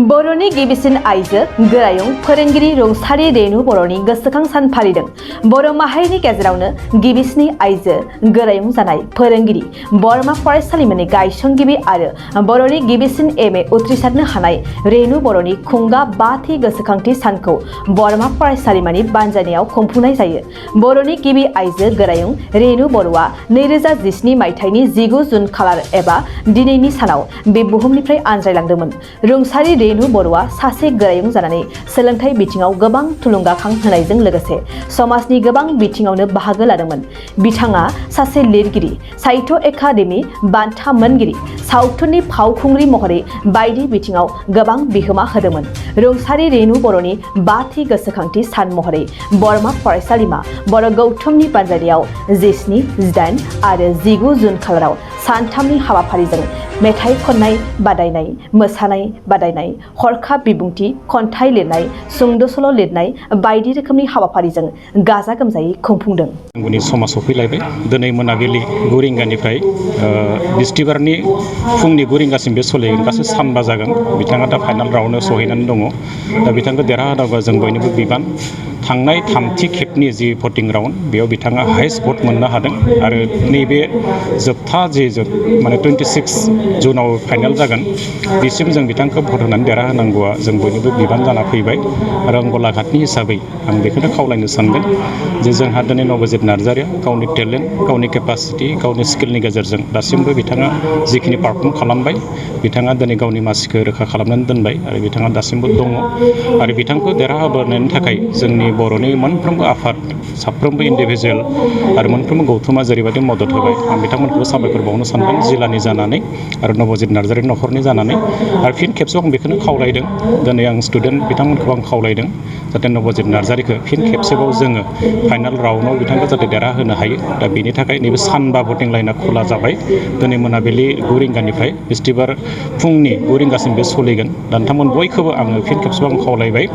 बर'नि गिबिसिन आइजो गोरायुं फोरोंगिरि रुंसारि रेणु बर'नि गोसोखां सान फालिदों। बर' माहारिनि गेजेरावनो गिबिसिन आइजो गोरायुं जानाय फोरोंगिरि बरमा फरायसालिमानि गायसनगिरि आरो बर'नि गिबिसिन एमए उथ्रिसारनो हानाय रेणु बर'नि खुंगा 5थि गोसोखांथि सानखौ बरमा फरायसालिमानि बानजायनायाव खुंफुंनाय जायो। बर'नि गिबि आइजो गोरायुं रेणु बर'आ 2017 मायथाइनि 19 जुन खालार एबा दिनैनि सानाव बे बुहुमनिफ्राय आनज्रायलांदोंमोन। रुंसारि रेणु बर'आ सासे गोरायुं जानानै सोलोंथाइ बिथिङाव गोबां थुलुंगाखां होनायजों लोगोसे समाजनि गोबां बिथिङावनो बाहागो लादोंमोन। बिथाङा सासे लिरगिरि, साहित्य एकाडेमि बान्था मोनगिरि, सावथुननि फावखुंग्रि महरै बायदि बिथिङाव गोबां बिहोमा होदोंमोन। रुंसारि रेणु बर'नि 5थि गोसोखांथि सान महरै बरमा फरायसालिमा बर' गौथुमनि बानजायनायाव 17, 18 आरो 19 जुन खालाराव सानथामनि हाबाफारिजों मेथाइ खननाय बादायनाय, मोसानाय बादायनाय, हरखाब बिबुंथि, खन्थाइ लिरनाय, सुंद' सल' लिरनाय बायदि रोखोमनि हाबाफारिजों गाजा गोमजायै खुंफुंदों। आंनि समा सफैलायबाय। दिनै मोनाबिलि 9 रिंगानिफ्राय बिस्थिबारनि फुंनि 9 रिंगासिम बे सोलिगोन। गासै सानबा जागोन। बिथाङा दा फाइनाल राउन्डआव सहैनानै दङ। दा बिथांखौ देरहाहोनांगौआ जों बयनिबो बिबान। थांनाय 3थि खेबनि जि भटिं राउन्ड बेयाव बिथाङा हाइस्ट भट मोननो हादों आरो नैबे जोबथा जे माने 26 जुनाव फाइनाल जागोन बिसिम जों बिथांखौ भट होनानै देरहाहोनांगौआ जों बयनिबो बिबान जाना फैबाय आरो आं गलाघाटनि हिसाबै आं बेखौनो खावलायनो सानगोन जे जोंहा दिनै नबजित नार्जारिया गावनि टेलेन्ट, गावनि केपासिटि, गावनि स्किलनि गेजेरजों दासिमबो बिथाङा जिखिनि पारफर्म खालामबाय बिथाङा दिनै गावनि मासिखौ रोखा खालामनानै दोनबाय आरो बिथाङा दासिमबो दङ आरो बिथांखौ देरहाहोनायनि थाखाय जोंनि बर'नि मोनफ्रोमबो आफाद, साफ्रोमबो इन्डिभिजुवेल आरो मोनफ्रोमबो गौथुमा जेरैबायदि मदद होबाय आं बिथांमोनखौबो साबायखर बावनो सानदों जिल्लानि जानानै आरो नबजित नार्जारि न'खरनि जानानै आरो फिन खेबसेबाव आं बेखौनो खावलायदों दिनै आं स्टुडेन्ट बिथांमोनखौ आं खावलायदों जाहाथे नबजित नार्जारिखौ फिन खेबसेबाव जोङो फाइनाल राउन्डआव बिथांखौ जाहाथे देरहाहोनो हायो। दा बेनि थाखाय नैबे सानबा भटिं लाइना खुला जाबाय। दिनै मोनाबिलि 9 रिंगानिफ्राय बिस्थिबार फुंनि 9 रिंगासिम बे सोलिगोन। दा नोंथांमोन बयखौबो आङो फिन खेबसेबाव आं खावलायबाय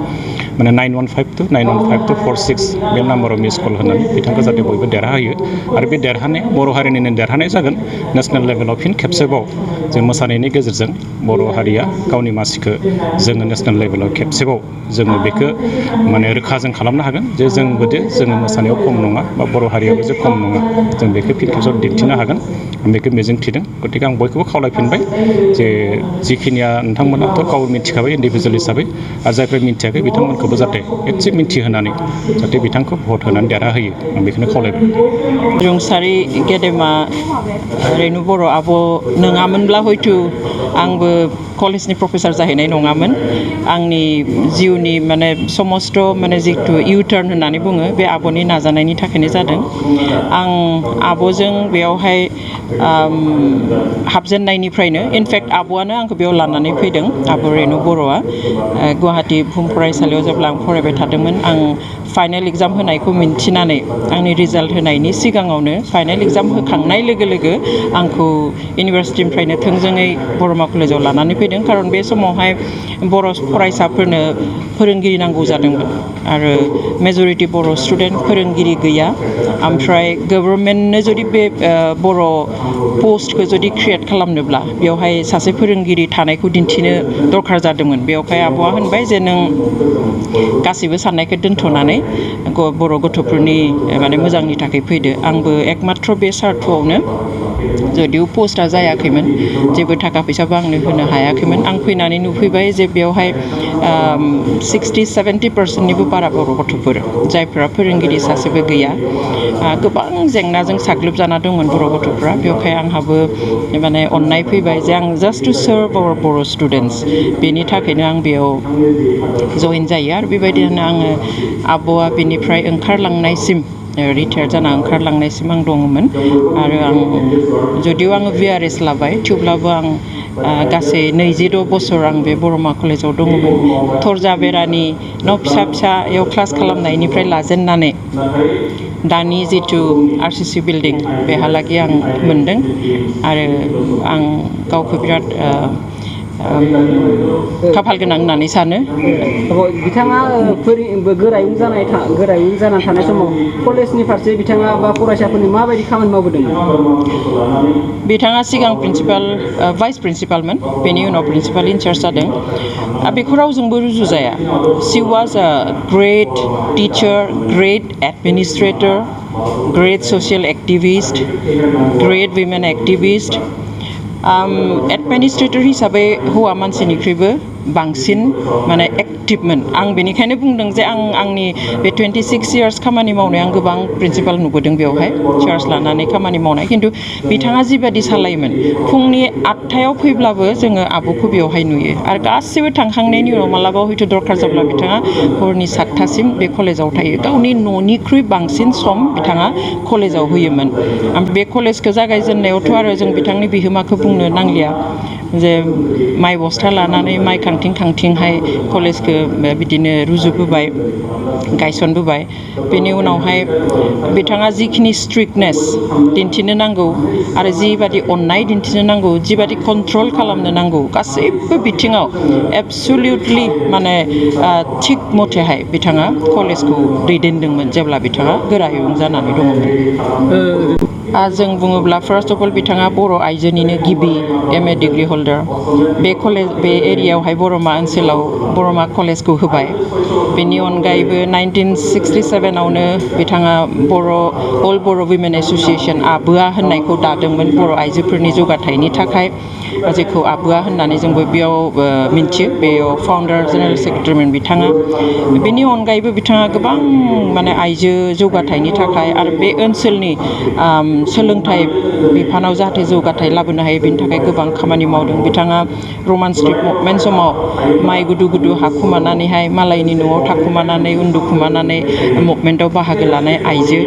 माने 9152915246 बे नाम्बाराव मिस कल होनानै बिथांखौ जाहाथे बयबो देरहाहोयो आरो बे देरहानाय बर' हारिनिनो देरहानाय जागोन। नेसनेल लेभेलाव फिन खेबसेबाव जों मोसानायनि गेजेरजों बर' हारिया गावनि मासिखौ जोङो नेसनेल लेभेलाव खेबसेबाव जोङो बेखौ माने रोखा जों खालामनो हागोन जे जोंबोदि जोङो मोसानायाव खम नङा बा बर' हारियाबो जे खम नङा जों बेखौ फिन खेबसेबाव दिन्थिनो हागोन। आं बेखौ मिजिं थिदों। गतिके आं बयखौबो खावलायफिनबाय जे जिखिनिया नोंथांमोनाथ' गाव मिथिखाबाय इन्डिभिजुवेल हिसाबै आरो जायफोर मिथियाखै बिथांमोनखौबो जाहाथे एसे मिथिहोनानै जाहाथे बिथांखौ भट होनानै देरहाहोयो आं बेखौनो खावलायबाय। रुंसारि गेदेमा रेणु बर' आब' नङामोनब्ला हयथ' आंबो कलेजनि प्रफेसार जाहैनाय नङामोन। आंनि जिउनि माने समस्त माने जिथु इउटार्न होननानै बुङो बे आब'नि नाजानायनि थाखायनो जादों। आं आब'जों बेयावहाय हाबजेननायनिफ्रायनो इनफेक्ट आब'आनो आंखौ बेयाव लानानै फैदों। आब' रेणु बर'आ गुवाहाटि बुहुम फरायसालियाव जेब्ला आं फरायबाय थादोंमोन आं फाइनेल एग्जाम होनायखौ मिन्थिनानै आंनि रिजाल्ट होनायनि सिगाङावनो फाइनेल एग्जाम होखांनाय लोगो लोगो आंखौ इउनिभारसिटिनिफ्रायनो थोंजोङै बरमा कलेजाव लानानै फैदों। खारन बे समावहाय बर' फरायसाफोरनो फोरोंगिरि नांगौ जादोंमोन आरो मेजरिटि बर' स्टुडेन्ट फोरोंगिरि गैया। ओमफ्राय गभर्नमेन्टनो जुदि बे बर' पस्टखौ जुदि क्रियेट खालामनोब्ला बेवहाय सासे फोरोंगिरि थानायखौ दिन्थिनो दरखार जादोंमोन। बेवहाय आब'आ होनबाय जे नों गासैबो साननायखौ दोनथ'नानै बर' गथ'फोरनि माने मोजांनि थाखाय फैदो। आंबो एकमात्र बे सार्थ'आवनो जुदिव पस्टआ जायाखैमोन जेबो थाखा फैसाबो आंनो होनो हायाखैमोन। आं फैनानै नुफैबाय जे बेवहाय 60-70% बारा बर' गथ'फोर जायफ्रा फोरोंगिरि सासेबो गैया। गोबां जेंनाजों साग्लोबजाना दंमोन बर' गथ'फ्रा। बेवहाय आंहाबो माने अननाय फैबाय जे आं just to serve our Bodo' students बेनि थाखायनो आं बेयाव जइन जायो आरो बेबायदिनो आङो आब'आ बेनिफ्राय ओंखारलांनायसिम रिटायार जाना ओंखारलांनायसिम आं दङमोन आरो आं जुदिव आङो VRS लाबाय थेवब्लाबो आं गासै 26 बोसोर आं बे बरमा कलेजाव दङमोन। थरजा बेरानि न' फिसा फिसायाव क्लास खालामनायनिफ्राय लाजेननानै दानि जिथु RCC बिल्डिं बेहालागै आं मोनदों आरो आं गावखौ बिराद खाफाल गोनां होननानै सानो। बिथाङा गोरायुं जानानै थानाय समाव कलेजनि फारसे बिथाङा बा फरायसाफोरनि माबायदि खामानि मावबोदोंमोन? बिथाङा सिगां प्रिन्सिपाल भाइस प्रिन्सिपालमोन, बेनि उनाव प्रिन्सिपाल इनचार्ज जादों। बेखौ रावजोंबो रुजुजाया। She was a great teacher, great administrator, great social activist, great women activist. Administrator हिसाबै हौवा मानसिनिख्रुइबो बांसिन माने एक्टिभमोन। आं बेनिखायनो बुंदों जे आंनि बे 26 इयार्स खामानि मावनाय आं गोबां प्रिन्सिपाल नुबोदों बेवहाय चार्ज लानानै खामानि मावनाय। खिन्थु बिथाङा जिबायदि सालायोमोन, फुंनि 8टायाव फैब्लाबो जोङो आब'खौ बेवहाय नुयो आरो गासैबो थांखांनायनि उनाव मालाबा हयथ' दरखार जाब्ला बिथाङा हरनि 7टासिम बे कलेजाव थायो। गावनि न'निख्रुइ बांसिन सम बिथाङा कलेजाव होयोमोन। ओमफ्राय बे कलेजखौ जागायजेननायावथ' आरो जों बिथांनि बिहोमाखौ बुंनो नांलिया, जे माइ बस्था लानानै माइ खांथिंहाय कलेजखौ बिदिनो रुजुबोबाय, गायसनबोबाय। बेनि उनावहाय बिथाङा जिखिनि स्ट्रिक्टनेस दिन्थिनो नांगौ आरो जिबादि अननाय दिन्थिनो नांगौ, जिबादि कन्ट्रल खालामनो नांगौ, गासैबो बिथिङाव एबसुलिउटलि माने थिग मथेहाय बिथाङा कलेजखौ दैदेनदोंमोन जेब्ला बिथाङा गोरायुं जानानै दङमोन। जों बुङोब्ला फार्स्ट अफ अल बिथाङा बर' आइजोनिनो गिबि MA डिग्रि हल्डार। बे एरियायावहाय बर'मा ओनसोलाव बर'मा कलेजखौ होबाय। बेनि अनगायैबो 1967आवनो बिथाङा अल बर' वुमेन एस'सिएशन आबोआ होननायखौ दादोंमोन बर' आइजोफोरनि जौगाथायनि थाखाय, जेखौ आबोआ होननानै जोंबो बेयाव मिन्थियो। बेयाव फाउन्डार जेनेरेल सेक्रेटारिमोन बिथाङा। बेनि अनगायैबो बिथाङा गोबां माने आइजो जौगाथायनि थाखाय आरो बे ओनसोलनि सोलोंथाइ बिफानाव जाहाथे जौगाथाय लाबोनो हायो बेनि थाखाय गोबां खामानि मावदों। बिथाङा रमान स्ट्रिट मुभमेन्ट समाव माइ गुदु हाखुमानानैहाय मालायनि न'आव थाखुमानानै उन्दुखुमानानै मुभमेन्टआव बाहागो लानाय आइजो।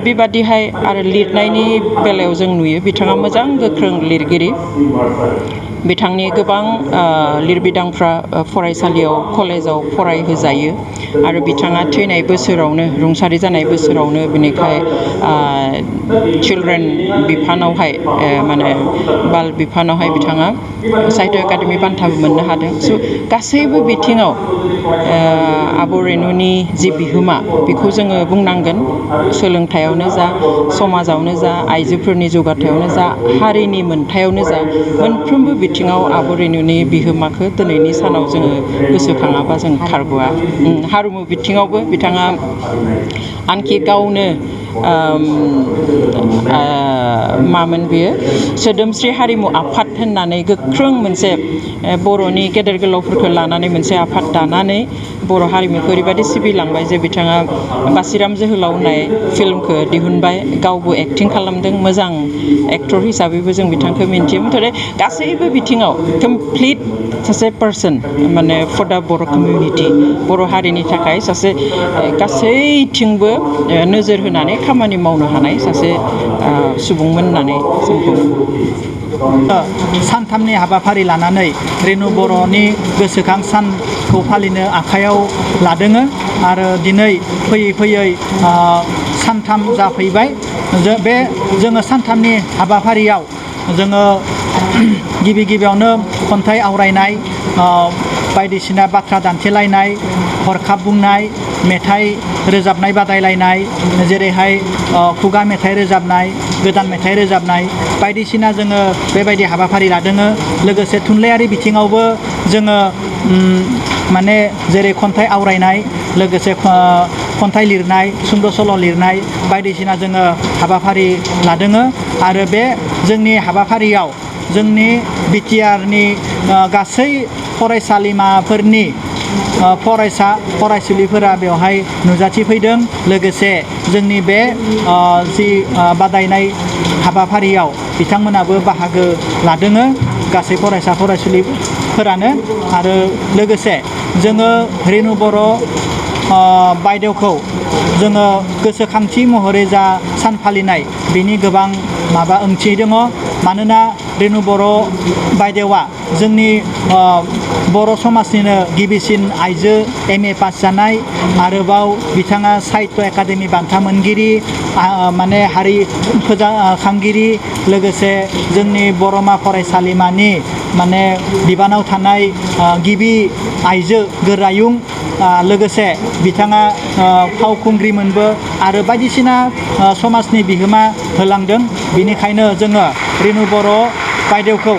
बेबादिहाय आरो लिरनायनि बेलायाव जों नुयो बिथाङा मोजां गोख्रों लिरगिरि। बिथांनि गोबां लिरबिदांफ्रा फरायसालियाव कलेजाव फरायहोजायो आरो बिथाङा थैनाय बोसोरावनो, रुंसारि जानाय बोसोरावनो बिनिखाय चिलड्रेन बिफानावहाय माने बाल बिफानावहाय बिथाङा साहित्य एकाडेमि बान्थाबो मोननो हादों। स' गासैबो बिथिङाव आब' रेनुनि जि बिहोमा बेखौ जोङो बुंनांगोन। सोलोंथायावनो जा, समाजावनो जा, आइजोफोरनि जौगाथायावनो जा, हारिनि मोनथायावनो जा, मोनफ्रोमबो बिथिङाव आब' रेनुनि बिहोमाखौ दिनैनि सानाव जोङो गोसोखाङाबा जों खारग'आ। हारिमु बिथिङावबो बिथाङा आनखि गावनो मामोन बेयो सोदोमस्रि हारिमु आफाद होननानै गोख्रों मोनसे बर'नि गेदेर गोलावफोरखौ लानानै मोनसे आफाद दानानै बर' हारिमुखौ ओरैबायदि सिबिलांबाय जे बिथाङा बासिराम जोहोलाव होननाय फिल्मखौ दिहुनबाय, गावबो एक्टिं खालामदों। मोजां एक्टर हिसाबैबो जों बिथांखौ मिन्थियो। नाथाय गासैबो बिथिङाव कमप्लिट सासे पार्सन, माने फर दा बर' कमिउनिटि, बर' हारिनि थाखाय सासे गासैथिंबो नोजोर होनानै खामानि मावनो हानाय सासे सुबुंमोन होननानै जों बुङो। सानथामनि हाबाफारि लानानै रेनु बर'नि गोसोखां सानखौ फालिनो आखायाव लादों आरो दिनै फैयै सानथाम जाफैबाय। जोङो सानथामनि हाबाफारियाव जोङो गिबियावनो खन्थाइ आवरायनाय, बायदिसिना बाथ्रा दान्थेलायनाय, हरखाब बुंनाय, मेथाइ रोजाबनाय बादायलायनाय, जेरैहाय खुगा मेथाइ रोजाबनाय, गोदान मेथाइ रोजाबनाय बायदिसिना जोङो बेबायदि हाबाफारि लादों। लोगोसे थुनलाइयारि बिथिङावबो जोङो माने जेरै खन्थाइ आवरायनाय, लोगोसे खन्थाइ लिरनाय, सुंद' सल' लिरनाय बायदिसिना जोङो हाबाफारि लादों। आरो बे जोंनि हाबाफारियाव जोंनि बिटिआरनि गासै फरायसालिमाफोरनि फरायसुलिफोरा बेवहाय नुजाथिफैदों। लोगोसे जोंनि बे जि बादायनाय हाबाफारियाव बिथांमोनाबो बाहागो लादों, गासै फरायसुलिफोरानो। आरो लोगोसे जोङो रेनु बर' बायदेवखौ जोङो गोसोखांथि महरै जा सान फालिनाय बिनि गोबां ओंथि दङ। मानोना रेनु बर' बायदेवा जोंनि बर' समाजनिनो गिबिसिन आइजो MA पास जानाय, आरोबाव बिथाङा साहित्य एकाडेमि बान्था मोनगिरि, माने हारि फोजाखांगिरि, लोगोसे जोंनि बर'मा फरायसालिमानि माने बिबानाव थानाय गिबि आइजो गोरायुं लोगोसे बिथाङा फावखुंग्रिमोनबो आरो बायदिसिना समाजनि बिहोमा होलांदों। बिनिखायनो जोङो रेनु बर' बायदेवखौ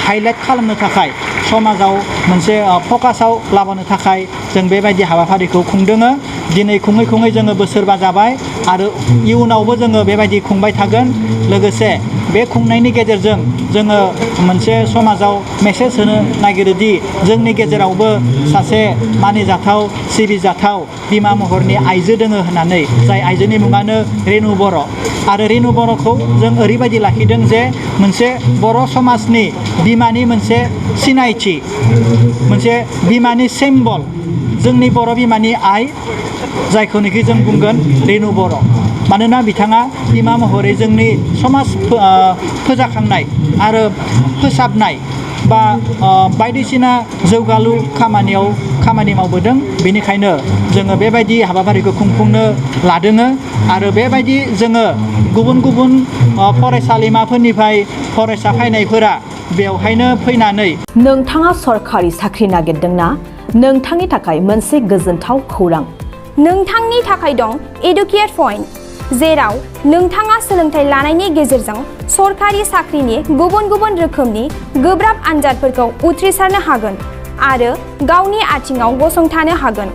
हाइलाइट खालामनो थाखाय समाजाव मोनसे फकासाव लाबोनो थाखाय जों बेबायदि हाबाफारिखौ खुंदोङो। दिनै खुङै खुङै जोङो बोसोरबा जाबाय आरो इयुनावबो जोङो बेबायदि खुंबाय थागोन। लोगोसे बे खुंनायनि गेजेरजों जोङो मोनसे समाजाव मेसेज होनो नागिरोदि जोंनि गेजेरावबो सासे मानिजाथाव सिबिजाथाव बिमा महरनि आइजो दोङो होननानै, जाय आइजोनि मुङानो रेनु बर'। आरो रेनु बर'खौ जों ओरैबायदि लाखिदों जे मोनसे बर' समाजनि बिमानि मोनसे सिनायथि, मोनसे बिमानि सिम्बल, जोंनि बर' बिमानि आइ, जायखौनोखि जों बुंगोन रेनु बर'। मानोना बिथाङा बिमा महरै जोंनि समाज फोजाखांनाय आरो फोसाबनाय बा बायदिसिना जौगालु खामानियाव खामानि मावबोदों। बेनिखायनो जोङो बेबायदि हाबाफारिखौ खुंफुंनो लादोङो आरो बेबायदि जोङो गुबुन गुबुन फरायसालिमाफोरनिफ्राय फरायसा फैनायफोरा बेवहायनो फैनानै नोंथाङा सरखारि साख्रि नागिरदोंना? नोंथांनि थाखाय मोनसे गोजोनथाव खौरां। नोंथांनि थाखाय दं एडुकेट पइन्ट, जेराव नोंथाङा सोलोंथाइ लानायनि गेजेरजों सरखारि साख्रिनि गुबुन गुबुन रोखोमनि गोब्राब आनजादफोरखौ उथ्रिसारनो हागोन आरो गावनि आथिङाव गसंथानो हागोन।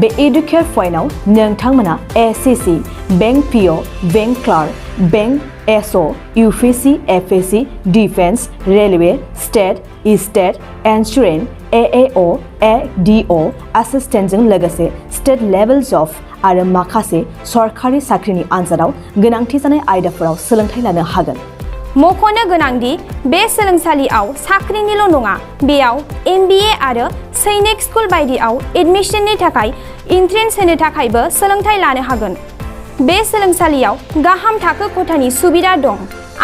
बे एडुकेट पइन्टआव नोंथांमोना SSC, bank PO, bank clerk, bank SO, UPSC, FSC, defence, railway, state insurance, AAO, ADO एसिस्टेन्टजों लोगोसे स्टेट लेभेल जब आरो माखासे सरखारि साख्रिनि आनजादाव गोनांथि जानाय आयदाफोराव सोलोंथाइ लानो हागोन। मख'नो गोनांदि बे सोलोंसालियाव साख्रिनिल' नङा, बेयाव MBA आरो सैनिक स्कुल बायदियाव एडमिशननि थाखाय एन्ट्रेन्स होनो थाखायबो सोलोंथाइ लानो हागोन। बे सोलोंसालियाव गाहाम थाखो खथानि सुबिदा दं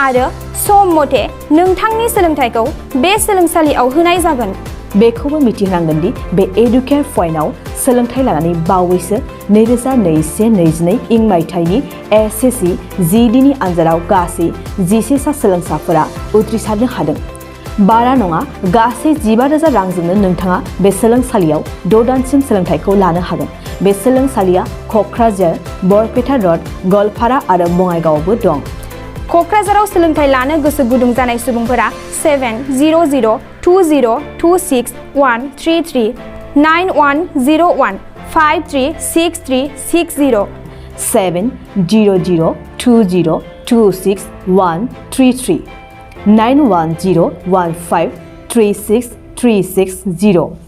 आरो सम मथे नोंथांनि सोलोंथाइखौ बे सोलोंसालियाव होनाय जागोन। बेखौबो मिथिनांगोन दि बे एडुकेट पइन्टआव सोलोंथाइ लानानै बावैसो 2021-22 इं मायथाइनि एसएससि जिडिनि आनजादाव गासै 11 सा सोलोंसाफोरा उथ्रिसारनो हादों। बारा नङा, गासै 15,000 रांजोंनो नोंथाङा बे सोलोंसालियाव 6 दानसिम सोलोंथाइखौ लानो हागोन। बे सोलोंसालिया क'क्राझार, बरपेटा रड, गवालपारा आरो बङाइगावआवबो दं। क'क्राझाराव सोलोंथाइ लानो गोसो गुदुं जानाय सुबुंफोरा 700-226-133 9101-536360 700-226-133 9101536360